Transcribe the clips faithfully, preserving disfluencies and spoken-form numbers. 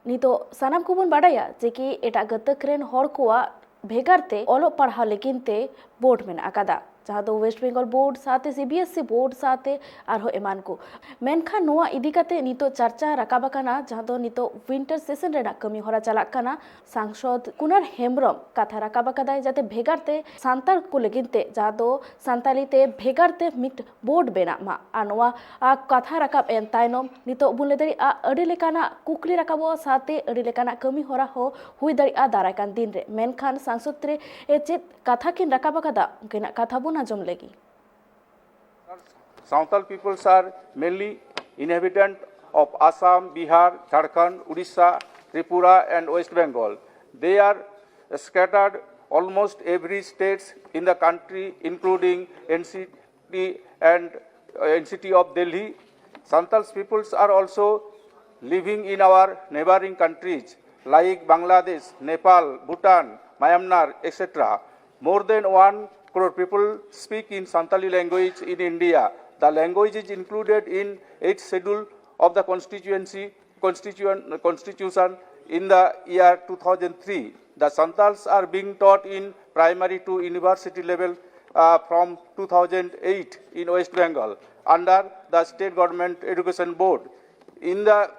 ᱱᱤᱛᱚᱜ ᱥᱟᱱᱟᱢ ᱠᱚᱵᱚᱱ ᱵᱟᱰᱟᱭᱟ ᱡᱮ ᱠᱤ ᱮᱴᱟᱜ ᱜᱟᱹᱛᱟᱹᱠ ᱨᱮᱱ ᱦᱚᱲ ᱠᱚᱣᱟᱜ ᱵᱷᱮᱜᱟᱨ ᱛᱮ ᱚᱞᱚᱜ ᱯᱟᱲᱦᱟᱣ ᱞᱟᱹᱜᱤᱫ ᱛᱮ ᱵᱳᱨᱰ ᱢᱮᱱᱟᱜ ᱟᱠᱟᱫᱟ, ᱡᱟᱦᱟᱸ ᱫᱚ ᱣᱮᱥᱴ ᱵᱮᱝᱜᱚᱞ ᱵᱳᱨᱰ ᱥᱟᱶᱛᱮ ᱥᱤ ᱵᱤ ᱮᱥ ᱤ ᱵᱳᱨᱰ ᱥᱟᱶᱛᱮ ᱟᱨᱦᱚᱸ ᱮᱢᱟᱱ ᱠᱚ᱾ ᱢᱮᱱᱠᱷᱟᱱ ᱱᱚᱣᱟ ᱤᱫᱤ ᱠᱟᱛᱮ ᱱᱤᱛᱚᱜ ᱪᱟᱨᱪᱟ ᱨᱟᱠᱟᱵ ᱟᱠᱟᱱᱟ, ᱡᱟᱦᱟᱸ ᱫᱚ ᱱᱤᱛᱚᱜ ᱣᱤᱱᱴᱟᱨ ᱥᱮᱥᱚᱱ ᱨᱮᱱᱟᱜ ᱠᱟᱹᱢᱤ ᱦᱚᱨᱟ ᱪᱟᱞᱟᱜ ᱠᱟᱱᱟ᱾ ᱥᱟᱝᱥᱚᱫ ᱠᱩᱱᱟᱨ ᱦᱮᱢᱵᱨᱚᱢ ᱠᱟᱛᱷᱟ ᱨᱟᱠᱟᱵ ᱟᱠᱟᱫᱟᱭ, ᱡᱟᱛᱮ ᱵᱷᱮᱜᱟᱨ ᱛᱮ ᱥᱟᱱᱛᱟᱲ ᱠᱚ ᱞᱟᱹᱜᱤᱫ ᱛᱮ, ᱡᱟᱦᱟᱸ ᱫᱚ ᱥᱟᱱᱛᱟᱲᱤ ᱛᱮ ᱵᱷᱮᱜᱟᱨ ᱛᱮ ᱢᱤᱫ ᱵᱳᱨᱰ ᱵᱮᱱᱟᱜ ᱢᱟ᱾ ᱟᱨ ᱱᱚᱣᱟ, ᱟ, ᱠᱟᱛᱷᱟ ᱨᱟᱠᱟᱵ ᱮᱱ ᱛᱟᱭᱱᱚᱢ ᱱᱤᱛᱚᱜ ᱵᱚᱱ ᱞᱟᱹᱭ ᱫᱟᱲᱮᱭᱟᱜᱼᱟ, ᱟᱹᱰᱤ ᱞᱮᱠᱟᱱᱟᱜ ᱠᱩᱠᱞᱤ ᱨᱟᱠᱟᱵᱚᱜᱼᱟ, ᱥᱟᱶᱛᱮ ᱟᱹᱰᱤ ᱞᱮᱠᱟᱱᱟᱜ ᱠᱟᱹᱢᱤ ᱦᱚᱨᱟ ᱦᱚᱸ ᱦᱩᱭ ᱫᱟᱲᱮᱭᱟᱜᱼᱟ ᱫᱟᱨᱟᱭ ᱠᱟᱱ ᱫᱤᱱ ᱨᱮ᱾ ᱢᱮᱱᱠᱷᱟᱱ ᱥᱟᱝᱥᱚᱫ ᱨᱮ, ᱮ, ᱪᱮᱫ ᱠᱟᱛᱷᱟ ᱠᱤᱱ ᱨᱟᱠᱟᱵ ᱟᱠᱟᱫᱟ, ᱩᱱᱠᱤᱱᱟᱜ ᱠᱟᱛᱷᱟ ᱵᱚᱱ ᱟᱸᱡᱚᱢ ᱞᱮᱜᱮ᱾ Santal peoples are mainly inhabitant of Assam, Bihar, Jharkhand, Odisha, Tripura and West Bengal. They are scattered almost every states in the country, including N C T and, uh, N C T of Delhi. Santal peoples are also living in our neighboring countries like Bangladesh, Nepal, Bhutan, Myanmar, et cetera. More than one crore people speak in Santali language in India. The language is included in eighth schedule of the constituency constituent, constitution in the year two thousand three. The Santals are being taught in primary to university level, uh, from two thousand eight in West Bengal under the state government education board. In the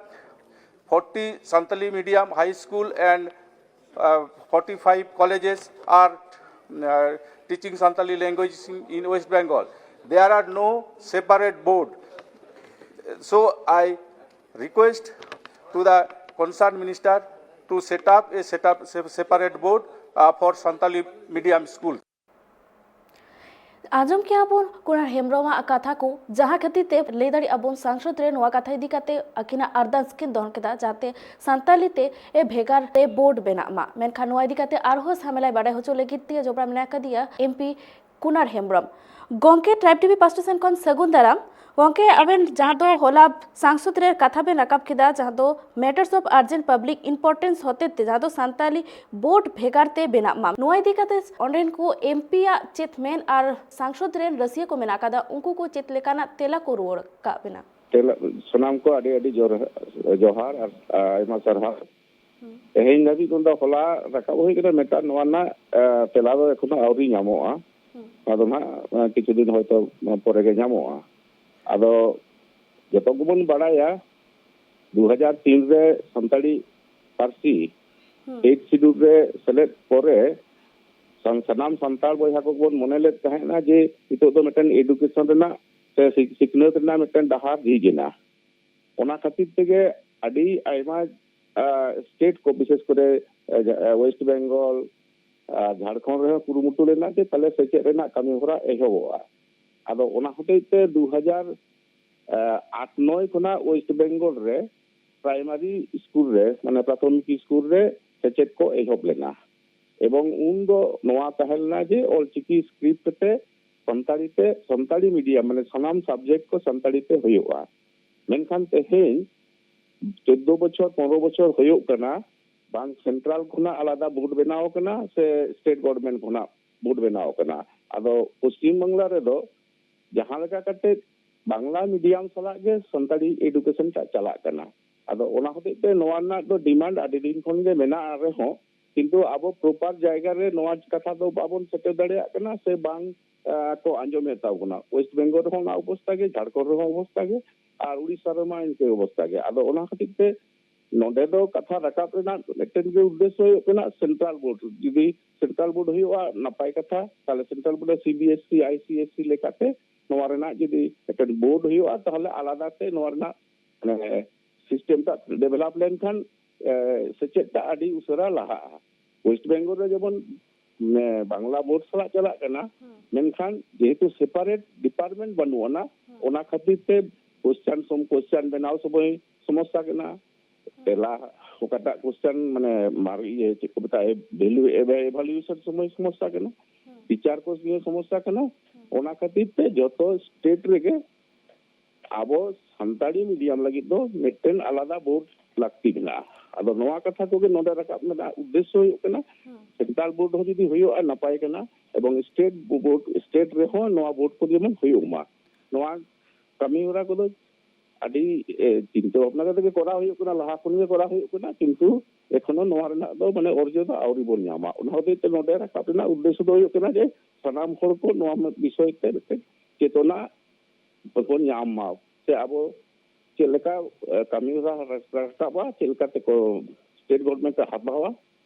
forty Santali medium high school and, uh, forty-five colleges are, uh, teaching Santali language in, in West Bengal. There are no separate board. So I request to the concerned minister to set up a set up se- separate board, uh, for Santali medium school. ᱟᱸᱡᱚᱢ ᱠᱮᱜᱼᱟ ᱵᱚᱱ ᱠᱩᱱᱟᱨ ᱦᱮᱢᱵᱨᱚᱢᱟᱜ ᱠᱟᱛᱷᱟ ᱠᱚ, ᱡᱟᱦᱟᱸ ᱠᱷᱟᱹᱛᱤᱨ ᱛᱮ ᱞᱟᱹᱭ ᱫᱟᱲᱮᱭᱟᱜᱼᱟ ᱵᱚᱱ ᱥᱟᱝᱥᱚᱫ ᱨᱮ ᱱᱚᱣᱟ ᱠᱟᱛᱷᱟ ᱤᱫᱤ ᱠᱟᱛᱮ ᱟᱹᱠᱤᱱᱟᱜ ᱟᱨᱫᱟᱥ ᱠᱤᱱ ᱫᱚᱦᱚ ᱠᱮᱫᱟ, ᱡᱟᱛᱮ ᱥᱟᱱᱛᱟᱞᱤ ᱛᱮ ᱮ ᱵᱷᱮᱜᱟᱨ ᱛᱮ ᱵᱳᱨᱰ ᱵᱮᱱᱟᱜ ᱢᱟ᱾ ᱢᱮᱱᱠᱷᱟᱱ ᱱᱚᱣᱟ ᱤᱫᱤ ᱠᱟᱛᱮ ᱟᱨᱦᱚᱸ ᱡᱷᱟᱢᱮᱞᱟᱭ ᱵᱟᱰᱟᱭ ᱦᱚᱪᱚ ᱞᱟᱹᱜᱤᱫ ᱛᱮ ᱡᱚᱯᱲᱟᱣ ᱢᱮᱱᱟᱜ ᱟᱠᱟᱫᱮᱭᱟ ᱮᱢ ᱯᱤ ᱠᱩᱱᱟᱨ ᱦᱮᱢᱵᱨᱚᱢ᱾ ᱜᱚᱢᱠᱮ, ᱴᱨᱟᱭᱤᱵᱽ ᱴᱤ ᱵᱷᱤ ᱯᱟᱥᱴᱟ ᱥᱮᱱ ᱠᱷᱚᱱ ᱥᱟᱹᱜᱩᱱ ᱫᱟᱨᱟᱢ᱾ ᱜᱚᱢᱠᱮ, ᱟᱵᱮᱱ ᱡᱟᱦᱟᱸ ᱫᱚ ᱦᱚᱞᱟ ᱥᱟᱝᱥᱚᱫ ᱨᱮ ᱠᱟᱛᱷᱟ ᱵᱮᱱ ᱨᱟᱠᱟᱵ ᱠᱮᱫᱟ, ᱡᱟᱦᱟᱸ ᱫᱚ matters of urgent public importance ᱦᱚᱛᱮ ᱛᱮ ᱡᱟᱦᱟᱸ ᱫᱚ ᱥᱟᱱᱛᱟᱞᱤ ᱵᱳᱨᱰ ᱵᱷᱮᱜᱟᱨ ᱛᱮ ᱵᱮᱱᱟᱜ ᱢᱟ, ᱱᱚᱣᱟ ᱤᱫᱤ ᱠᱟᱛᱮ ᱚᱸᱰᱮᱱ ᱠᱚ ᱮᱢ ᱯᱤ ᱭᱟᱜ ᱪᱮᱫ ᱢᱮᱱ ᱟᱨ ᱥᱟᱝᱥᱚᱫ ᱨᱮᱱ ᱨᱟᱹᱥᱤᱭᱟᱹ ᱠᱚ ᱢᱮᱱᱟᱜ ᱟᱠᱟᱫᱟ, ᱩᱱᱠᱩ ᱠᱚ ᱪᱮᱫ ᱞᱮᱠᱟᱱᱟᱜ ᱛᱮᱞᱟ ᱠᱚ ᱨᱩᱣᱟᱹᱲ ᱠᱟᱜ ᱵᱮᱱᱟ? ᱛᱮᱞᱟ-, ᱥᱟᱱᱟᱢ ᱠᱚ ᱟᱹᱰᱤ ᱟᱹᱰᱤ ᱡᱚᱨ-, ᱡᱚᱦᱟᱨ ᱟᱨ ᱟᱭᱢᱟ ᱥᱟᱨᱦᱟᱣ᱾ ᱛᱮᱦᱮᱧ ᱫᱷᱟᱹᱵᱤᱡ ᱱᱚᱰᱮ ᱦᱚᱞᱟ ᱨᱟᱠᱟᱵ ᱦᱩᱭ ᱠᱟᱱᱟ, ᱢᱤᱫᱴᱟᱝ ᱱᱚᱣᱟ ᱨᱮᱱᱟᱜ, ᱮ, ᱛᱮᱞᱟ ᱫᱚ ᱮᱠᱷᱚᱱᱳ ᱟᱹᱣᱨᱤ ᱧᱟᱢᱚᱜᱼᱟ᱾ ᱚᱱᱟ ᱫᱚ ᱱᱟᱦᱟᱜ, ᱮ, ᱠᱤᱪᱷᱩ ᱫᱤᱱ ᱦᱚᱭᱛᱳ ᱯᱚᱨᱮ ᱜᱮ ᱧᱟᱢᱚᱜᱼᱟ᱾ ᱟᱫᱚ ᱡᱚᱛᱚ ᱜᱮᱵᱚᱱ ᱵᱟᱲᱟᱭᱟ, ᱫᱩ ᱦᱟᱡᱟᱨ ᱛᱤᱱ ᱨᱮ ᱥᱟᱱᱛᱟᱲᱤ ᱯᱟᱹᱨᱥᱤ ᱮᱭᱤᱴ ᱥᱤᱰᱩᱞ ᱨᱮ ᱥᱮᱞᱮᱫ ᱯᱚᱨᱮ ᱥᱟᱱ-, ᱥᱟᱱᱟᱢ ᱥᱟᱱᱛᱟᱲ ᱵᱚᱭᱦᱟ ᱠᱚᱵᱚᱱ ᱢᱚᱱᱮ ᱞᱮᱫ ᱛᱟᱦᱮᱸᱱᱟ ᱡᱮ ᱱᱤᱛᱚᱜ ᱫᱚ ᱢᱤᱫᱴᱮᱱ ᱮᱰᱩᱠᱮᱥᱚᱱ ᱨᱮᱱᱟᱜ ᱥᱮ ᱥᱤᱠ-, ᱥᱤᱠᱷᱱᱟᱹᱛ ᱨᱮᱱᱟᱜ ᱢᱤᱫᱴᱮᱱ ᱰᱟᱦᱟᱨ ᱡᱷᱤᱡ ᱮᱱᱟ᱾ ᱚᱱᱟ ᱠᱷᱟᱹᱛᱤᱨ ᱛᱮᱜᱮ ᱟᱹᱰᱤ ᱟᱭᱢᱟ, ᱟ, ᱥᱴᱮᱴ ᱠᱚ, ᱵᱤᱥᱮᱥ ᱠᱚᱨᱮ, ᱟ, ᱡᱟ-, ᱟ, ᱳᱭᱮᱥᱴ ᱵᱮᱝᱜᱚᱞ, ᱟ, ᱡᱷᱟᱲᱠᱷᱚᱸᱰ ᱨᱮᱦᱚᱸ ᱠᱩᱨᱩᱢᱩᱴᱩ ᱞᱮᱱᱟ ᱡᱮ ᱛᱟᱦᱞᱮ ᱥᱮᱪᱮᱫ ᱨᱮᱱᱟᱜ ᱠᱟᱹᱢᱤ ᱦᱚᱨᱟ ᱮᱦᱚᱵᱚᱜᱼᱟ᱾ ᱟᱫᱚ ᱚᱱᱟ ᱦᱚᱛᱮᱡ ᱛᱮ ᱫᱩ ᱦᱟᱡᱟᱨ ᱟᱴ ᱱᱚᱭ ᱠᱷᱚᱱᱟᱜ ᱳᱭᱮᱥᱴ ᱵᱮᱝᱜᱚᱞ ᱨᱮ ᱯᱨᱟᱭᱢᱟᱨᱤ ᱥᱠᱩᱞ ᱨᱮ, ᱢᱟᱱᱮ ᱯᱨᱟᱛᱷᱚᱢᱤᱠ ᱥᱠᱩᱞ ᱨᱮ ᱥᱮᱪᱮᱫ ᱠᱚ ᱮᱦᱚᱵ ᱞᱮᱱᱟ᱾ ᱮᱵᱚᱝ ᱩᱱ ᱫᱚ ᱱᱚᱣᱟ ᱛᱟᱦᱮᱸ ᱞᱮᱱᱟ ᱡᱮ ᱚᱞᱪᱤᱠᱤ ᱥᱠᱨᱤᱯᱴ ᱛᱮ ᱥᱟᱱᱛᱟᱲᱤ ᱛᱮ, ᱥᱟᱱᱛᱟᱲᱤ ᱢᱤᱰᱤᱭᱟᱢ, ᱢᱟᱱᱮ ᱥᱟᱱᱟᱢ ᱥᱟᱵᱡᱮᱠᱴ ᱠᱚ ᱥᱟᱱᱛᱟᱲᱤ ᱛᱮ ᱦᱩᱭᱩᱜᱼᱟ᱾ ᱢᱮᱱᱠᱷᱟᱱ ᱛᱮᱦᱮᱧ ᱪᱳᱫᱫᱳ ᱵᱚᱪᱷᱚᱨ, ᱯᱚᱱᱨᱚ ᱵᱚᱪᱷᱚᱨ ᱦᱩᱭᱩᱜ ᱠᱟᱱᱟ, ᱵᱟᱝ ᱥᱮᱱᱴᱨᱟᱞ ᱠᱷᱚᱱᱟᱜ ᱟᱞᱟᱫᱟ ᱵᱳᱨᱰ ᱵᱮᱱᱟᱣ ᱟᱠᱟᱱᱟ ᱥᱮ ᱥᱴᱮᱴ ᱜᱚᱵᱷᱚᱨᱱᱢᱮᱱᱴ ᱠᱷᱚᱱᱟᱜ ᱵᱳᱨᱰ ᱵᱮᱱᱟᱣ ᱟᱠᱟᱱᱟ᱾ ᱟᱫᱚ ᱯᱚᱥᱪᱤᱢ ᱵᱟᱝᱞᱟ ᱨᱮᱫᱚ ᱡᱟᱦᱟᱸ ᱞᱮᱠᱟ ᱠᱟᱛᱮ ᱵᱟᱝᱞᱟ ᱢᱤᱰᱤᱭᱟᱢ ᱥᱟᱞᱟᱜ ᱜᱮ ᱥᱟᱱᱛᱟᱲᱤ ᱮᱰᱩᱠᱮᱥᱚᱱ ᱴᱟᱜ ᱪᱟᱞᱟᱜ ᱠᱟᱱᱟ᱾ ᱟᱫᱚ ᱚᱱᱟ ᱦᱚᱛᱮᱡ ᱛᱮ ᱱᱚᱣᱟ ᱨᱮᱱᱟᱜ ᱫᱚ ᱰᱤᱢᱟᱱᱰ ᱟᱹᱰᱤ ᱫᱤᱱ ᱠᱷᱚᱱ ᱜᱮ ᱢᱮᱱᱟᱜ ᱨᱮᱦᱚᱸ, ᱠᱤᱱᱛᱩ ᱟᱵᱚ ᱯᱨᱚᱯᱟᱨ ᱡᱟᱭᱜᱟ ᱨᱮ ᱱᱚᱣᱟ ᱠᱟᱛᱷᱟ ᱫᱚ ᱵᱟᱵᱚᱱ ᱥᱮᱴᱮᱨ ᱫᱟᱲᱮᱭᱟᱜ ᱠᱟᱱᱟ ᱥᱮ ᱵᱟᱝ, ᱟ, ᱠᱚ ᱟᱸᱡᱚᱢᱮᱫ ᱛᱟᱵᱚᱱᱟ᱾ ᱳᱭᱮᱥᱴ ᱵᱮᱝᱜᱚᱞ ᱨᱮᱦᱚᱸ ᱚᱱᱟ ᱚᱵᱚᱥᱛᱟ ᱜᱮ, ᱡᱷᱟᱲᱠᱷᱚᱸᱰ ᱨᱮᱦᱚᱸ ᱚᱵᱚᱥᱛᱟ ᱜᱮ, ᱟᱨ ᱩᱲᱤᱥᱥᱟ ᱨᱮᱢᱟ ᱤᱱᱠᱟᱹ ᱚᱵᱚᱥᱛᱟ ᱜᱮ᱾ ᱟᱫᱚ ᱚᱱᱟ ᱠᱷᱟᱹᱛᱤᱨ ᱛᱮ ᱱᱚᱰᱮ ᱫᱚ ᱠᱟᱛᱷᱟ ᱨᱟᱠᱟᱵ ᱨᱮᱱᱟᱜ ᱢᱤᱫᱴᱮᱱ ᱜᱮ ᱩᱫᱽᱫᱮᱥᱥᱚ ᱦᱩᱭᱩᱜ ᱠᱟᱱᱟ ᱥᱮᱱᱴᱨᱟᱞ ᱵᱳᱨᱰ᱾ ᱡᱩᱫᱤ ᱥᱮᱱᱴᱨᱟᱞ ᱵᱳᱨᱰ ᱦᱩᱭᱩᱜᱼᱟ, ᱱᱟᱯᱟᱭ ᱠᱟᱛᱷᱟ, ᱛᱟᱦᱞᱮ ᱥᱮᱱᱴᱨᱟᱞ ᱵᱳᱨᱰ ᱨᱮ ᱥᱤ ᱵᱤ ᱮᱥ ᱥᱤ, ᱟᱭ ᱥᱤ ᱮᱥ ᱥᱤ ᱞᱮᱠᱟᱛᱮ ᱱᱚᱣᱟ ᱨᱮᱱᱟᱜ ᱡᱩᱫᱤ ᱢᱤᱫᱴᱮᱱ ᱵᱳᱨᱰ ᱦᱩᱭᱩᱜᱼᱟ, ᱛᱟᱦᱞᱮ ᱟᱞᱟᱫᱟ ᱛᱮ ᱱᱚᱣᱟ ᱨᱮᱱᱟᱜ, ᱢᱟᱱᱮ, ᱥᱤᱥᱴᱮᱢ ᱴᱟᱜ ᱰᱮᱵᱷᱮᱞᱚᱯ ᱞᱮᱱᱠᱷᱟᱱ, ᱮ, ᱥᱮᱪᱮᱫ ᱴᱟᱜ ᱟᱹᱰᱤ ᱩᱥᱟᱹᱨᱟ ᱞᱟᱦᱟᱜᱼᱟ᱾ ᱳᱭᱮᱥᱴ ᱵᱮᱝᱜᱚᱞ ᱨᱮ ᱡᱮᱢᱚᱱ, ᱢᱮ, ᱵᱟᱝᱞᱟ ᱵᱳᱨᱰ ᱥᱟᱞᱟᱜ ᱪᱟᱞᱟᱜ ᱠᱟᱱᱟ, ᱢᱮᱱᱠᱷᱟᱱ ᱡᱮᱦᱮᱛᱩ ᱥᱮᱯᱟᱨᱮᱴ ᱰᱤᱯᱟᱨᱴᱢᱮᱱᱴ ᱵᱟᱹᱱᱩᱜ ᱟᱱᱟ, ᱚᱱᱟ ᱠᱷᱟᱹᱛᱤᱨ ᱛᱮ ᱠᱚᱥᱪᱟᱱ ᱥᱚᱢ-, ᱠᱚᱥᱪᱟᱱ ᱵᱮᱱᱟᱣ ᱥᱚᱢᱚᱭ ᱥᱚᱢᱚᱥᱥᱟ ᱠᱟᱱᱟ, ᱛᱮᱞᱟ ᱚᱠᱟᱴᱟᱜ ᱠᱚᱥᱪᱟᱱ, ᱢᱟᱱᱮ, ᱢᱟᱨ-, ᱤᱭᱟᱹ, ᱪᱮᱫ ᱠᱚ ᱢᱮᱛᱟᱜᱼᱟ, ᱮ-, ᱵᱷᱮᱞᱩ, ᱮ-, ᱮᱵᱷᱟᱞᱩᱭᱮᱥᱚᱱ ᱥᱚᱢᱚᱭ ᱥᱚᱢᱚᱥᱥᱟ ᱠᱟᱱᱟ, ᱴᱤᱪᱟᱨ ᱠᱚ ᱱᱤᱭᱮ ᱥᱚᱢᱚᱥᱥᱟ ᱠᱟᱱᱟ᱾ ᱚᱱᱟ ᱠᱷᱟᱹᱛᱤᱨ ᱛᱮ ᱡᱚᱛᱚ ᱥᱴᱮᱴ ᱨᱮᱜᱮ ᱟᱵᱚ ᱥᱟᱱᱛᱟᱲᱤ ᱢᱤᱰᱤᱭᱟᱢ ᱞᱟᱹᱜᱤᱫ ᱫᱚ ᱢᱤᱫᱴᱮᱱ ᱟᱞᱟᱫᱟ ᱵᱳᱨᱰ ᱞᱟᱹᱠᱛᱤ ᱢᱮᱱᱟᱜᱼᱟ᱾ ᱟᱫᱚ ᱱᱚᱣᱟ ᱠᱟᱛᱷᱟ ᱠᱚᱜᱮ ᱱᱚᱰᱮ ᱨᱟᱠᱟᱵ ᱨᱮᱱᱟᱜ ᱩᱫᱽᱫᱮᱥᱥᱚ ᱦᱩᱭᱩᱜ ᱠᱟᱱᱟ, ᱥᱮᱱᱴᱨᱟᱞ ᱵᱳᱨᱰ ᱦᱚᱸ ᱡᱩᱫᱤ ᱦᱩᱭᱩᱜᱼᱟ, ᱱᱟᱯᱟᱭ ᱠᱟᱱᱟ, ᱮᱵᱚᱝ ᱥᱴᱮᱴ ᱵᱳᱨᱰ, ᱥᱴᱮᱴ ᱨᱮᱦᱚᱸ ᱱᱚᱣᱟ ᱵᱳᱨᱰ ᱠᱚ ᱡᱮᱢᱚᱱ ᱦᱩᱭᱩᱜ ᱢᱟ᱾ ᱱᱚᱣᱟ ᱠᱟᱹᱢᱤ ᱦᱚᱨᱟ ᱠᱚᱫᱚ ᱟᱹᱰᱤ ᱮ, ᱪᱤᱱᱛᱟᱹ ᱵᱷᱟᱵᱽᱱᱟ ᱠᱟᱛᱮ ᱜᱮ ᱠᱚᱨᱟᱣ ᱦᱩᱭᱩᱜ ᱠᱟᱱᱟ, ᱞᱟᱦᱟ ᱠᱷᱚᱱ ᱜᱮ ᱠᱚᱨᱟᱣ ᱦᱩᱭᱩᱜ ᱠᱟᱱᱟ, ᱠᱤᱱᱛᱩ ᱮᱠᱷᱚᱱᱳ ᱱᱚᱣᱟ ᱨᱮᱱᱟᱜ ᱫᱚ ᱢᱟᱱᱮ ᱚᱨᱡᱚ ᱫᱚ ᱟᱹᱣᱨᱤ ᱵᱚᱱ ᱧᱟᱢᱟ᱾ ᱚᱱᱟ ᱦᱚᱛᱮᱡ ᱛᱮ ᱱᱚᱰᱮ ᱨᱟᱠᱟᱵ ᱨᱮᱱᱟᱜ ᱩᱫᱽᱫᱮᱥᱥᱚ ᱫᱚ ᱦᱩᱭᱩᱜ ᱠᱟᱱᱟ ᱡᱮ ᱥᱟᱱᱟᱢ ᱦᱚᱲ ᱠᱚ ᱱᱚᱣᱟ ᱵᱤᱥᱚᱭ ᱛᱮ ᱢᱤᱫᱴᱮᱱ ᱪᱮᱛᱚᱱᱟ ᱵᱚᱱ ᱧᱟᱢ ᱢᱟ, ᱥᱮ ᱟᱵᱚ ᱪᱮᱫ ᱞᱮᱠᱟ ᱮ, ᱠᱟᱹᱢᱤ ᱦᱚᱨᱟ ᱨᱟᱠᱟᱵᱼᱟ, ᱪᱮᱫ ᱞᱮᱠᱟᱛᱮ ᱠᱚ ᱥᱴᱮᱴ ᱜᱚᱵᱷᱚᱨᱱᱢᱮᱱᱴ ᱮ ᱦᱟᱛᱟᱣᱟ,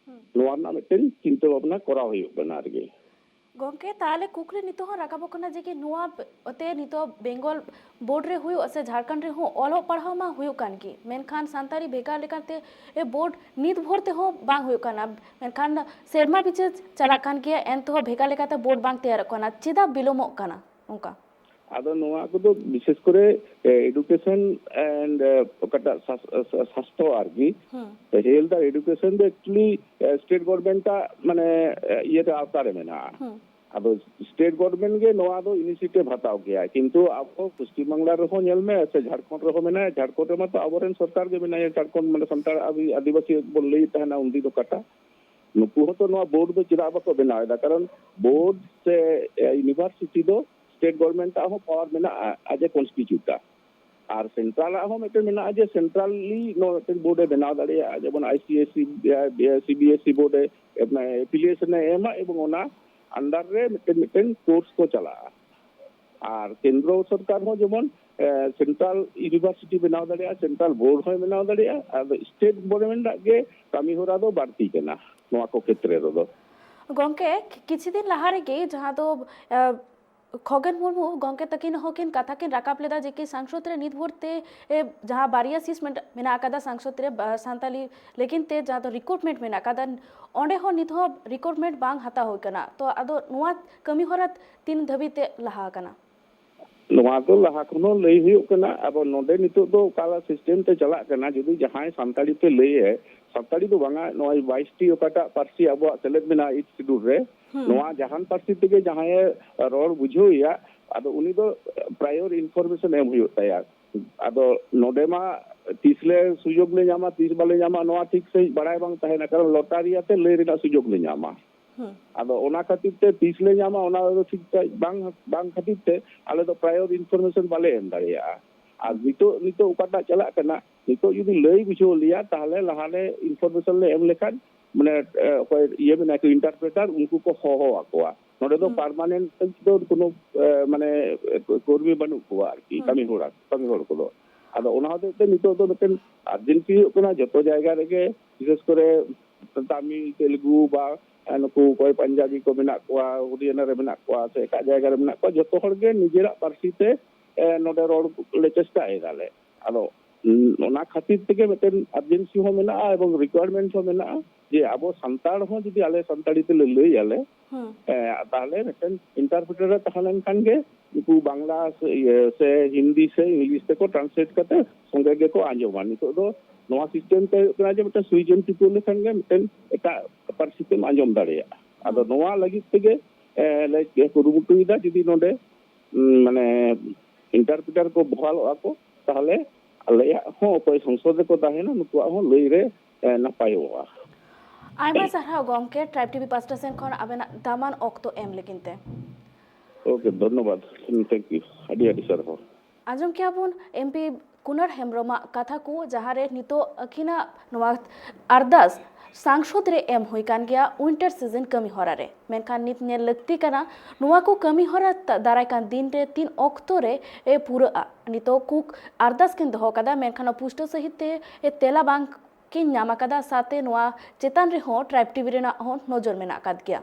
ᱱᱚᱣᱟ ᱨᱮᱱᱟᱜ ᱢᱤᱫᱴᱮᱱ ᱪᱤᱱᱛᱟᱹ ᱵᱷᱟᱵᱽᱱᱟ ᱠᱚᱨᱟᱣ ᱦᱩᱭᱩᱜ ᱠᱟᱱᱟ ᱟᱨᱠᱤ᱾ ᱜᱚᱢᱠᱮ, ᱛᱟᱦᱚᱞᱮ ᱠᱩᱠᱞᱤ ᱱᱤᱛᱚᱜ ᱦᱚᱸ ᱨᱟᱠᱟᱵᱚᱜ ᱠᱟᱱᱟ ᱡᱮ ᱠᱤ ᱱᱚᱣᱟ ᱛᱮ ᱱᱤᱛᱚᱜ ᱵᱮᱝᱜᱚᱞ ᱵᱳᱨᱰ ᱨᱮ ᱦᱩᱭᱩᱜ ᱥᱮ ᱡᱷᱟᱲᱠᱷᱚᱸᱰ ᱨᱮᱦᱚᱸ ᱚᱞᱚᱜ ᱯᱟᱲᱦᱟᱣ ᱢᱟ ᱦᱩᱭᱩᱜ ᱠᱟᱱ ᱜᱮ, ᱢᱮᱱᱠᱷᱟᱱ ᱥᱟᱱᱛᱟᱲᱤ ᱵᱷᱮᱜᱟᱨ ᱞᱮᱠᱟᱛᱮ ᱮ, ᱵᱳᱨᱰ ᱱᱤᱛ ᱵᱷᱳᱨ ᱛᱮᱦᱚᱸ ᱵᱟᱝ ᱦᱩᱭᱩᱜ ᱠᱟᱱᱟ, ᱢᱮᱱᱠᱷᱟᱱ ᱥᱮᱨᱢᱟ ᱯᱤᱪᱷᱟᱹ ᱪᱟᱞᱟᱜ ᱠᱟᱱ ᱜᱮᱭᱟ, ᱮᱱ ᱛᱮᱦᱚᱸ ᱵᱷᱮᱜᱟᱨ ᱞᱮᱠᱟᱛᱮ ᱵᱳᱨᱰ ᱵᱟᱝ ᱛᱮᱭᱟᱨᱚᱜ ᱠᱟᱱᱟ, ᱪᱮᱫᱟᱜ ᱵᱤᱞᱚᱢᱚᱜ ᱠᱟᱱᱟ ᱚᱱᱠᱟ? ᱟᱫᱚ ᱱᱚᱣᱟ ᱠᱚᱫᱚ ᱵᱤᱥᱮᱥ ᱠᱚᱨᱮ, ᱮ, ᱮᱰᱩᱠᱮᱥᱚᱱ ᱮᱱᱰ, ᱮ, ᱚᱠᱟᱴᱟᱜ ᱥᱟᱥ-, ᱮ, ᱥᱟ-, ᱥᱟᱥᱛᱷᱚ ᱟᱨᱠᱤ, ᱦᱩᱸ᱾ ᱦᱮᱞᱛᱷ ᱟᱨ ᱮᱰᱩᱠᱮᱥᱚᱱ ᱫᱚ ᱮᱠᱪᱩᱭᱮᱞᱤ, ᱮ, ᱥᱴᱮᱴ ᱜᱚᱵᱷᱚᱨᱱᱢᱮᱱᱴ ᱟᱜ, ᱢᱟᱱᱮ, ᱮ, ᱤᱭᱟᱹᱨᱮ, ᱟᱣᱛᱟ ᱨᱮ ᱢᱮᱱᱟᱜᱼᱟ᱾ ᱦᱩᱸ᱾ ᱟᱫᱚ ᱥᱴᱮᱴ ᱜᱚᱵᱷᱚᱨᱱᱢᱮᱱᱴ ᱜᱮ ᱱᱚᱣᱟ ᱫᱚ ᱤᱱᱤᱥᱤᱭᱮᱴᱤᱵᱷ ᱦᱟᱛᱟᱣ ᱠᱮᱭᱟ, ᱠᱤᱱᱛᱩ ᱟᱵᱚ ᱯᱚᱥᱪᱤᱢ ᱵᱟᱝᱞᱟ ᱨᱮᱦᱚᱸ ᱧᱮᱞ ᱢᱮ, ᱥᱮ ᱡᱷᱟᱲᱠᱷᱚᱸᱰ ᱨᱮᱦᱚᱸ ᱢᱮᱱᱟᱭᱟ, ᱡᱷᱟᱲᱠᱷᱚᱸᱰ ᱨᱮᱢᱟ ᱛᱚ ᱟᱵᱚᱨᱮᱱ ᱥᱚᱨᱠᱟᱨ ᱜᱮ ᱢᱮᱱᱟᱭᱟ, ᱡᱷᱟᱲᱠᱷᱚᱸᱰ, ᱢᱟᱱᱮ, ᱥᱟᱱᱛᱟᱲ ᱟᱹᱫᱤ-, ᱟᱹᱫᱤᱵᱟᱹᱥᱤ ᱵᱚᱱ ᱞᱟᱹᱭᱮᱫ ᱛᱟᱦᱮᱱᱟ ᱩᱱᱫᱤᱱ ᱚᱠᱟᱴᱟᱜ, ᱱᱩᱠᱩ ᱦᱚᱸᱛᱚ ᱱᱚᱣᱟ ᱵᱳᱨᱰ ᱫᱚ ᱪᱮᱫᱟᱜ ᱵᱟᱠᱚ ᱵᱮᱱᱟᱣ ᱮᱫᱟ? ᱠᱟᱨᱚᱱ ᱵᱳᱨᱰ ᱥᱮ, ᱮ, ᱤᱭᱩᱱᱤᱵᱷᱟᱨᱥᱤᱴᱤ ᱫᱚ ᱥᱴᱮᱴ ᱜᱚᱵᱷᱚᱨᱱᱢᱮᱱᱴ ᱟᱜ ᱦᱚᱸ ᱯᱟᱣᱟᱨ ᱢᱮᱱᱟᱜᱼᱟ, ᱟᱡ ᱮ ᱠᱚᱱᱥᱴᱤᱴᱤᱭᱩᱴᱟ᱾ ᱟᱨ ᱥᱮᱱᱴᱨᱟᱞ ᱟᱜ ᱦᱚᱸ ᱢᱤᱫᱴᱮᱱ ᱢᱮᱱᱟᱜᱼᱟ ᱡᱮ ᱥᱮᱱᱴᱨᱟᱞᱤ ᱱᱚᱣᱟ ᱢᱤᱫᱴᱮᱱ ᱵᱳᱨᱰ ᱮ ᱵᱮᱱᱟᱣ ᱫᱟᱲᱮᱭᱟᱜᱼᱟ, ᱡᱮᱢᱚᱱ I C S C, C B S C board ᱮ, ᱮ, ᱮᱯᱷᱤᱞᱤᱭᱮᱥᱚᱱ ᱮ ᱮᱢᱟ, ᱮᱵᱚᱝ ᱚᱱᱟ ᱟᱱᱰᱟᱨ ᱨᱮ ᱢᱤᱫᱴᱮᱱ, ᱢᱤᱫᱴᱮᱱ ᱠᱳᱨᱥ ᱠᱚ ᱪᱟᱞᱟᱜᱼᱟ᱾ ᱟᱨ ᱠᱮᱱᱫᱨᱚ ᱥᱚᱨᱠᱟᱨ ᱦᱚᱸ ᱡᱮᱢᱚᱱ, ᱮ, ᱥᱮᱱᱴᱨᱟᱞ ᱤᱭᱩᱱᱤᱵᱷᱟᱨᱥᱤᱴᱤ ᱵᱮᱱᱟᱣ ᱫᱟᱲᱮᱭᱟᱜᱼᱟ, ᱥᱮᱱᱴᱨᱟᱞ ᱵᱳᱨᱰ ᱦᱚᱸᱭ ᱵᱮᱱᱟᱣ ᱫᱟᱲᱮᱭᱟᱜᱼᱟ᱾ ᱟᱫᱚ ᱥᱴᱮᱴ ᱜᱚᱵᱷᱚᱨᱱᱢᱮᱱᱴ ᱟᱜ ᱜᱮ ᱠᱟᱹᱢᱤ ᱦᱚᱨᱟ ᱫᱚ ᱵᱟᱹᱲᱛᱤ ᱠᱟᱱᱟ ᱱᱚᱣᱟ ᱠᱚ ᱠᱷᱮᱛᱨᱮ ᱨᱮᱫᱚ᱾ ᱜᱚᱝᱠᱮ, ᱠᱤ-, ᱠᱤᱪᱷᱩ ᱫᱤᱱ ᱞᱟᱦᱟ ᱨᱮᱜᱮ ᱡᱟᱦᱟᱸ ᱫᱚ, ᱮ, ᱠᱷᱚᱜᱮᱱ ᱢᱩᱨᱢᱩ ᱜᱚᱝᱠᱮ ᱛᱟᱹᱠᱤᱱ ᱦᱚᱸ ᱠᱤᱱ ᱠᱟᱛᱷᱟ ᱠᱤᱱ ᱨᱟᱠᱟᱵ ᱞᱮᱫᱟ ᱡᱮ ᱠᱤ ᱥᱟᱝᱥᱚᱫ ᱨᱮ ᱱᱤᱛ ᱵᱷᱳᱨ ᱛᱮ, ᱮ, ᱡᱟᱦᱟᱸ ᱵᱟᱨᱭᱟ ᱥᱤᱴ ᱢᱮᱱ-, ᱢᱮᱱᱟᱜ ᱟᱠᱟᱫᱟ ᱥᱟᱝᱥᱚᱫ ᱨᱮ, ᱵᱟ-, ᱥᱟᱱᱛᱟᱞᱤ ᱞᱟᱹᱜᱤᱫ ᱛᱮ ᱡᱟᱦᱟᱸ ᱫᱚ ᱨᱤᱠᱨᱩᱴᱢᱮᱱᱴ ᱢᱮᱱᱟᱜ ᱟᱠᱟᱫᱟ, ᱚᱸᱰᱮ ᱦᱚᱸ ᱱᱤᱛ ᱦᱚᱸ ᱨᱤᱠᱨᱩᱴᱢᱮᱱᱴ ᱵᱟᱝ ᱦᱟᱛᱟᱣ ᱦᱩᱭ ᱟᱠᱟᱱᱟ᱾ ᱛᱚ ᱟᱫᱚ ᱱᱚᱣᱟ ᱠᱟᱹᱢᱤ ᱦᱚᱨᱟ ᱛᱤᱱ ᱫᱷᱟᱹᱵᱤᱡ ᱛᱮ ᱞᱟᱦᱟ ᱟᱠᱟᱱᱟ? ᱱᱚᱣᱟ ᱫᱚ ᱞᱟᱦᱟ ᱠᱷᱚᱱ ᱦᱚᱸ ᱞᱟᱹᱭ ᱦᱩᱭᱩᱜ ᱠᱟᱱᱟ᱾ ᱟᱵᱚ ᱱᱚᱰᱮ ᱱᱤᱛᱚᱜ ᱫᱚ ᱚᱠᱟ ᱥᱤᱥᱴᱮᱢ ᱛᱮ ᱪᱟᱞᱟᱜ ᱠᱟᱱᱟ, ᱡᱩᱫᱤ ᱡᱟᱦᱟᱸᱭ ᱥᱟᱱᱛᱟᱲᱤ ᱛᱮ ᱞᱟᱹᱭᱟᱭ, ᱥᱟᱱᱛᱟᱲᱤ ᱫᱚ ᱵᱟᱝᱟ, ᱱᱚᱜᱼᱚᱭ ᱵᱟᱭᱤᱥ ᱴᱤ ᱚᱠᱟᱴᱟᱜ ᱯᱟᱹᱨᱥᱤ ᱟᱵᱚᱣᱟᱜ ᱥᱮᱞᱮᱫ ᱢᱮᱱᱟᱜᱼᱟ ᱮᱭᱤᱴ ᱥᱤᱰᱩᱞ ᱨᱮ, ᱦᱩᱸ᱾ ᱱᱚᱣᱟ ᱡᱟᱦᱟᱱ ᱯᱟᱹᱨᱥᱤ ᱛᱮᱜᱮ ᱡᱟᱦᱟᱸᱭᱮ ᱨᱚᱲ ᱵᱩᱡᱷᱟᱹᱣᱮᱭᱟ, ᱟᱫᱚ ᱩᱱᱤ ᱫᱚ ᱯᱨᱟᱭᱚᱨ ᱤᱱᱯᱷᱚᱨᱢᱮᱥᱚᱱ ᱮᱢ ᱦᱩᱭᱩᱜ ᱛᱟᱭᱟ᱾ ᱟᱫᱚ ᱱᱚᱰᱮ ᱢᱟ ᱛᱤᱥ ᱞᱮ ᱥᱩᱡᱳᱜᱽ ᱞᱮ ᱧᱟᱢᱟ, ᱛᱤᱥ ᱵᱟᱞᱮ ᱧᱟᱢᱟ, ᱱᱚᱣᱟ ᱴᱷᱤᱠ ᱥᱟᱺᱦᱤᱡ ᱵᱟᱲᱟᱭ ᱵᱟᱝ ᱛᱟᱦᱮᱱᱟ, ᱠᱟᱨᱚᱱ ᱞᱚᱴᱟᱨᱤ ᱟᱛᱮ ᱞᱟᱹᱭ ᱨᱮᱱᱟᱜ ᱥᱩᱡᱳᱜᱽ ᱞᱮ ᱧᱟᱢᱟ᱾ ᱦᱩᱸ᱾ ᱟᱫᱚ ᱚᱱᱟ ᱠᱷᱟᱹᱛᱤᱨ ᱛᱮ ᱛᱤᱥ ᱞᱮ ᱧᱟᱢᱟ, ᱚᱱᱟ ᱫᱚ ᱴᱷᱤᱠ ᱴᱷᱟᱠ ᱵᱟᱝ, ᱵᱟᱝ ᱠᱷᱟᱹᱛᱤᱨ ᱛᱮ ᱟᱞᱮ ᱫᱚ ᱯᱨᱟᱭᱚᱨ ᱤᱱᱯᱷᱚᱨᱢᱮᱥᱚᱱ ᱵᱟᱞᱮ ᱮᱢ ᱫᱟᱲᱮᱭᱟᱜᱼᱟ᱾ ᱟᱨ ᱱᱤᱛᱚᱜ ᱱᱤᱛᱚᱜ ᱚᱠᱟᱴᱟᱜ ᱪᱟᱞᱟᱜ ᱠᱟᱱᱟ, ᱱᱤᱛᱚᱜ ᱡᱩᱫᱤ ᱞᱟᱹᱭ ᱵᱩᱡᱷᱟᱹᱣ ᱞᱮᱭᱟ, ᱛᱟᱦᱚᱞᱮ ᱞᱟᱦᱟᱨᱮ ᱤᱱᱯᱷᱚᱨᱢᱮᱥᱚᱱ ᱞᱮ ᱮᱢ ᱞᱮᱠᱷᱟᱱ, ᱢᱟᱱᱮ ᱚᱠᱚᱭ ᱤᱭᱟᱹ ᱢᱮᱱᱟᱭ ᱠᱚ, ᱤᱱᱴᱟᱨᱯᱨᱮᱴᱟᱨ, ᱩᱱᱠᱩ ᱠᱚ ᱦᱚᱦᱚ ᱟᱠᱚᱣᱟ᱾ ᱱᱚᱰᱮ ᱫᱚ ᱯᱟᱨᱢᱟᱱᱮᱱᱴ ᱫᱚ ᱠᱳᱱᱳ ᱢᱟᱱᱮ ᱠᱚᱨᱢᱤ ᱵᱟᱹᱱᱩᱜ ᱠᱚᱣᱟ ᱟᱨᱠᱤ, ᱠᱟᱹᱢᱤ ᱦᱚᱲ ᱠᱟᱹᱢᱤ ᱦᱚᱲ ᱠᱚᱫᱚ᱾ ᱟᱫᱚ ᱚᱱᱟ ᱦᱚᱛᱮᱡ ᱛᱮ ᱱᱤᱛᱚᱜ ᱫᱚ ᱢᱤᱫᱴᱮᱱ ᱟᱨᱡᱮᱱᱥᱤ ᱦᱩᱭᱩᱜ ᱠᱟᱱᱟ, ᱡᱚᱛᱚ ᱡᱟᱭᱜᱟ ᱨᱮᱜᱮ, ᱵᱤᱥᱮᱥ ᱠᱚᱨᱮ ᱛᱟᱢᱤᱞ, ᱛᱮᱞᱮᱜᱩ ᱵᱟ ᱱᱩᱠᱩ ᱚᱠᱚᱭ ᱯᱟᱧᱡᱟᱵᱤ ᱠᱚ ᱢᱮᱱᱟᱜ ᱠᱚᱣᱟ, ᱦᱚᱨᱤᱭᱟᱱᱟ ᱨᱮ ᱢᱮᱱᱟᱜ ᱠᱚᱣᱟ ᱥᱮ ᱮᱴᱟᱜ ᱡᱟᱭᱜᱟ ᱨᱮ ᱢᱮᱱᱟᱜ ᱠᱚᱣᱟ, ᱡᱚᱛᱚ ᱦᱚᱲ ᱜᱮ ᱱᱤᱡᱮᱨᱟᱜ ᱯᱟᱹᱨᱥᱤ ᱛᱮ ᱱᱚᱰᱮ ᱨᱚᱲ ᱞᱮ ᱪᱮᱥᱴᱟᱭᱮᱫᱟ ᱞᱮ᱾ ᱟᱫᱚ ᱚᱱᱟ ᱠᱷᱟᱹᱛᱤᱨ ᱛᱮᱜᱮ ᱢᱤᱫᱴᱮᱱ ᱟᱨᱡᱮᱱᱥᱤ ᱦᱚᱸ ᱢᱮᱱᱟᱜᱼᱟ ᱮᱵᱚᱝ ᱨᱤᱠᱣᱟᱨᱢᱮᱱᱴ ᱦᱚᱸ ᱢᱮᱱᱟᱜᱼᱟ ᱡᱮ ᱟᱵᱚ ᱥᱟᱱᱛᱟᱲ ᱦᱚᱸ ᱡᱩᱫᱤ ᱟᱞᱮ ᱥᱟᱱᱛᱟᱲᱤ ᱛᱮᱞᱮ ᱞᱟᱹᱭ ᱟᱞᱮ, ᱛᱟᱦᱚᱞᱮ ᱢᱤᱫᱴᱮᱱ ᱤᱱᱴᱟᱨᱯᱨᱮᱴᱟᱨ ᱮ ᱛᱟᱦᱮᱸ ᱞᱮᱱᱠᱷᱟᱱ ᱜᱮ ᱩᱱᱠᱩ ᱵᱟᱝᱞᱟ ᱥᱮ ᱤᱭᱟᱹ ᱥᱮ ᱦᱤᱱᱫᱤ ᱥᱮ ᱤᱝᱞᱤᱥ ᱛᱮᱠᱚ ᱴᱨᱟᱱᱥᱞᱮᱴ ᱠᱟᱛᱮ ᱥᱚᱸᱜᱮ ᱜᱮᱠᱚ ᱟᱸᱡᱚᱢᱟ᱾ ᱱᱤᱛᱚᱜ ᱫᱚ ᱱᱚᱣᱟ ᱥᱤᱥᱴᱮᱢ ᱛᱮ ᱦᱩᱭᱩᱜ ᱠᱟᱱᱟ ᱡᱮ ᱢᱤᱫᱴᱮᱱ ᱥᱩᱭ ᱡᱮᱱᱮᱨᱤᱠ ᱞᱮᱠᱷᱟᱱ ᱜᱮ ᱢᱤᱫᱴᱮᱱ ᱮᱴᱟᱜ ᱯᱟᱹᱨᱥᱤ ᱛᱮᱢ ᱟᱸᱡᱚᱢ ᱫᱟᱲᱮᱭᱟᱜᱼᱟ᱾ ᱟᱫᱚ ᱱᱚᱣᱟ ᱞᱟᱹᱜᱤᱫ ᱛᱮᱜᱮ ᱞᱮ ᱠᱩᱨᱩᱢᱩᱴᱩᱭᱮᱫᱟ, ᱡᱩᱫᱤ ᱱᱚᱰᱮ ᱢᱟᱱᱮ ᱤᱱᱴᱟᱨᱯᱨᱮᱴᱟᱨ ᱠᱚ ᱵᱚᱦᱟᱞᱚᱜᱼᱟ ᱠᱚ, ᱛᱟᱦᱚᱞᱮ ᱟᱞᱮᱭᱟᱜ ᱦᱚᱸ ᱚᱠᱚᱭ ᱥᱚᱝᱥᱚᱫ ᱨᱮᱠᱚ ᱛᱟᱦᱮᱱᱟ, ᱱᱩᱠᱩᱣᱟᱜ ᱦᱚᱸ ᱞᱟᱹᱭ ᱨᱮ ᱱᱟᱯᱟᱭᱚᱜᱼᱟ᱾ ᱟᱭᱢᱟ ᱥᱟᱨᱦᱟᱣ ᱜᱚᱢᱠᱮ, ᱴᱨᱟᱭᱤᱵᱽ ᱴᱤᱵᱷᱤ ᱯᱟᱥᱴᱟ ᱥᱮᱱ ᱠᱷᱚᱱ ᱟᱵᱮᱱᱟᱜ ᱫᱟᱢᱟᱱ ᱚᱠᱛᱚ ᱮᱢ ᱞᱟᱹᱜᱤᱫ ᱛᱮ᱾ ᱳᱠᱮ, ᱫᱷᱚᱱᱱᱚᱵᱟᱫ᱾ Thank you. ᱟᱹᱰᱤ ᱟᱹᱰᱤ ᱥᱟᱨᱦᱟᱣ᱾ ᱟᱸᱡᱚᱢ ᱠᱮᱜᱼᱟ ᱵᱚᱱ ᱮᱢ ᱯᱤ ᱠᱩᱱᱟᱨ ᱦᱮᱢᱵᱨᱚᱢᱟᱜ ᱠᱟᱛᱷᱟ ᱠᱚ, ᱡᱟᱦᱟᱸ ᱨᱮ ᱱᱤᱛᱚᱜ ᱟᱹᱠᱤᱱᱟᱜ ᱱᱚᱣᱟ ᱟᱨᱫᱟᱥ ᱥᱟᱝᱥᱚᱫ ᱨᱮ ᱮᱢ ᱦᱩᱭ ᱠᱟᱱ ᱜᱮᱭᱟ ᱩᱭᱤᱱᱴᱟᱨ ᱥᱤᱡᱤᱱ ᱠᱟᱹᱢᱤ ᱦᱚᱨᱟ ᱨᱮ᱾ ᱢᱮᱱᱠᱷᱟᱱ ᱱᱤᱛ ᱧᱮᱞ ᱞᱟᱹᱠᱛᱤ ᱠᱟᱱᱟ ᱱᱚᱣᱟ ᱠᱚ ᱠᱟᱹᱢᱤ ᱦᱚᱨᱟ ᱫᱟᱨᱟᱭ ᱠᱟᱱ ᱫᱤᱱ ᱨᱮ ᱛᱤᱱ ᱚᱠᱛᱚ ᱨᱮ ᱯᱩᱨᱟᱹᱜᱼᱟ᱾ ᱱᱤᱛᱚᱜ ᱠᱩᱠ ᱟᱨᱫᱟᱥ ᱠᱤᱱ ᱫᱚᱦᱚ ᱠᱟᱫᱟ, ᱢᱮᱱᱠᱷᱟᱱ ᱯᱩᱥᱴᱟᱹᱣ ᱥᱟᱹᱦᱤᱡ ᱛᱮ ᱛᱮᱞᱟ ᱵᱟᱝ ᱠᱤᱱ ᱧᱟᱢ ᱟᱠᱟᱫᱟ᱾ ᱥᱟᱶᱛᱮ ᱱᱚᱣᱟ ᱪᱮᱛᱟᱱ ᱨᱮᱦᱚᱸ ᱴᱨᱟᱭᱤᱵᱽ ᱴᱤᱵᱷᱤ ᱨᱮᱱᱟᱜ ᱦᱚᱸ ᱱᱚᱡᱚᱨ ᱢᱮᱱᱟᱜ ᱟᱠᱟᱫ ᱜᱮᱭᱟ᱾